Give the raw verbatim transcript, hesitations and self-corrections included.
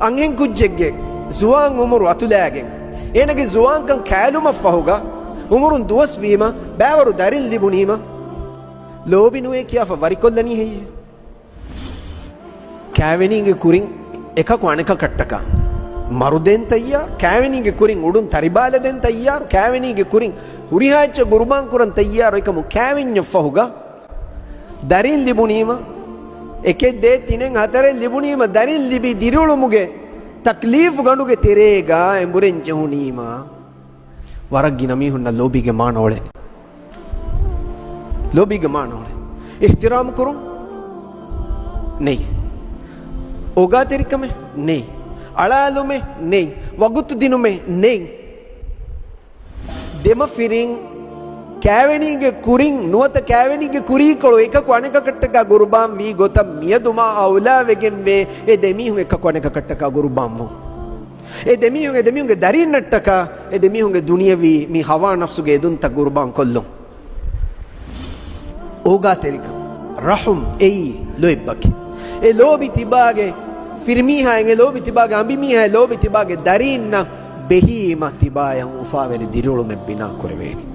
އަންހެން ކުއްޖެއްގެ ޒުވާން އުމުރު އަތުލާގެން، އޭނަގެ ޒުވާންކަން ކާލުމަށްފަހުގަ، އުމުރުން ދުވަސްވީމަ، ބައިވަރު ދަރިން ލިބުނީމަ، ލޯބި ނުވޭ ކިޔާފަ ވަރިކޮށްލަނީ ހެއްޔޭ؟ ކާވެނީގެ ކުރިން އެކަކު އަނެކަކަށްޓަކާ މަރުދޭން ތައްޔާރު، ކާވެނީގެ ކުރިން އުޑުން ތަރިބާލަދޭން ތައްޔާރު، ކާވެނީގެ ކުރިން ހުރިހާ އެއްޗެއް ގުރުބާން ކުރަން ތައްޔާރު، އެކަމު ކާވެންޏަށްފަހުގަ ދަރިން ލިބުނީމަ، އެކެއް ދޭއް ތިނެއް ހަތަރެއް ލިބުނީމަ، ދަރިން ލިބި ދިރިއުޅުމުގެ ތަކްލީފު ގަނޑުގެ ތެރޭގަ އެނބުރެން ޖެހުނީމަ، ވަރަށް ގިނަ މީހުންނަށް ލޯބީގެ މާނަ އޮޅޭ. ލޯބީގެ މާނަ އޮޅޭ. އިޙްތިރާމް ކުރުން ނެތް. އޯގާތެރިކަމެއް ނެތް. އަޅާލުމެއް ނެތް. ވަގުތު ދިނުމެއް ނެތް. ދެމަފިރިން ކާވެނީގެ ކުރިން ނުވަތަ ކާވެނީގެ ކުރީކޮޅު އެކަކު އަނެކަކަށްޓަކާ ގުރުބާން ވީ ގޮތަށް މިއަދު މާ އައުލާވެގެންވޭ އެ ދެމީހުން އެކަކު އަނެކަކަށްޓަކާ ގުރުބާންވުން. އެ ދެމީހުން އެ ދެމީހުންގެ ދަރީންނަށްޓަކާ އެ ދެމީހުންގެ ދުނިޔަވީ މި ހަވާ ނަފްސުގެ އެދުންތައް ގުރުބާން ކޮށްލުން. އޯގާތެރިކަން، ރަޙުމް އެއީ ލޯތްބަކެއް. އެ ލޯބި ތިބާގެ ފިރިމީހާއިން، އެ ލޯބި ތިބާގެ އަނބިމީހާއި ލޯބި ތިބާގެ ދަރީންނަށް ބެހީމަ ތިބާޔަށް އުފާވެރި ދިރިއުޅުމެއް ބިނާ ކުރެވޭނެ.